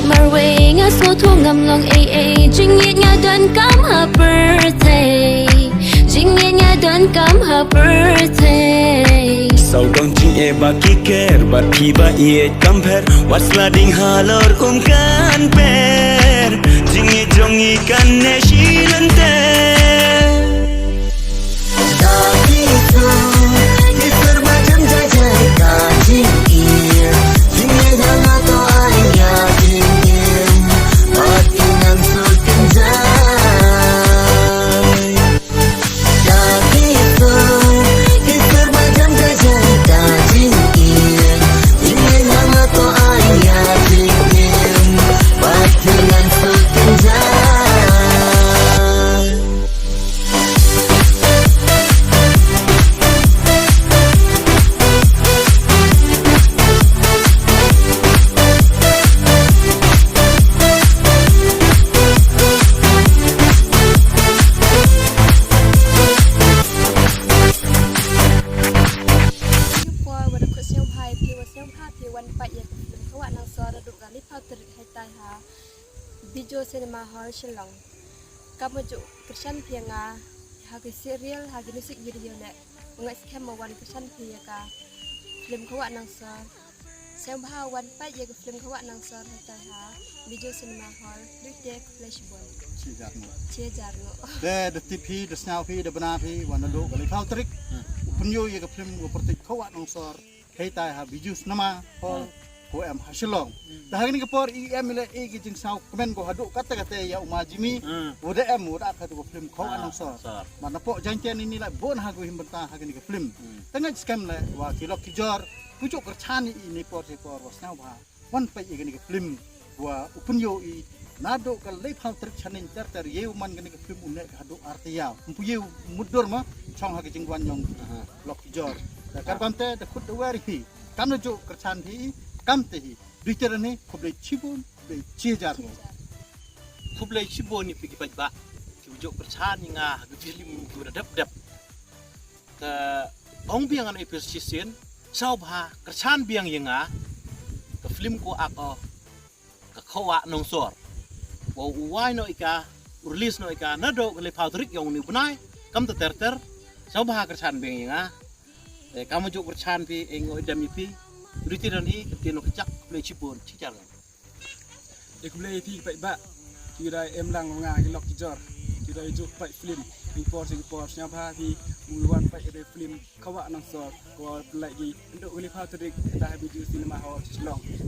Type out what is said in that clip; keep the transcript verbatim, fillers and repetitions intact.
Marwei nga sngewthuh ngam long ei ei, jingïeit nga donkam ha pyrthei, jingïeit nga donkam ha pyrthei. Sawdong jingeh ba ki ker, bad phi ba ïeit kam pher, wat slading halor um kan per, jingïeit jong ngi kan neh shi lynter. Sngewbha ïa phi, wa sngewbha phi wan peit ïa ka film Kawah Nangsor naduh ka laiphew tarik haitai ha Bijou Cinema Hall Shillong. Kam ju kyrshan phi ïa nga ha ki serial, ha ki music video leh, nga ngeit skhem ba wan kyrshan phi ïa ka film Kawah Nangsor. Sngewbha wan peit ïa ka film Kawah Nangsor haitai ha Bijou Cinema Hall. Duh te khublei shibun. Shi hajar nguh. Shi hajar nguh. Te da tip phi, da sngew phi, da bna phi, wan naduh ka laiphew tarik u pynïoh ïa ka film u pyrthei Kawah Nangsor haitai ha Bijou Cinema Hall, ko em ha Shillong. Te ha kane ka por i em i leh i ki jingsngew kmen ko haduh katta katta ïa u ma Jimmy, u da em u da ka tu ka film Kawah Nangsor. Bad napoh jaiñtia ngi leh bun ha ki him bynta ha kane ka film. Te nga ngeit skhem leh wa ki lok ki jor, phi ju kyrshan ïa i ne por shi por, wa sngewbha wan peit ïa kane ka film wa u pynïoh i naduh ka laiphew tarik shaneng ter ter, ïa u man kane ka film u neh ka haduh ar taïew. Ym pu ïa u mutdur ma chong ha ka jingwan jong lok ki jor. Te kyrpang te da khut da wer ïa phi, kam da ju kyrshan phi i, kam te hi. Duh te rangi khublei shibun, khublei shi hajar nguh. Khublei shibun ïa phi ki paidbah ki ju kyrshan ïa nga ha ki film ki da dep dep. Te ong biang ngan ïa phi shisien, sngewbha kyrshan biang ïa nga, ka film ko ak o Ka Kawah Nangsor. Wa u wai noh ïa ka, u release noh ïa ka naduh ka laiphew tarik yong une u bnai, kam ter ter. Sngewbha kyrshan biang ïa nga. Te kam ju kyrshan phi, ïa nga ïa dem ïa phi. Riti dan i, ka tien ka jak, khublei shibun, shi hajar. Ïa khublei ïa phi ki paidbah ki da em lang nga ki lok ki jor, ki da ju peit film ki por shi ki por. Sngewbha phi wan peit ïa ka film Kawah Nangsor, ko pynlait ki naduh ka laiphew tarik haitai ha Bijou Cinema Hall Shillong.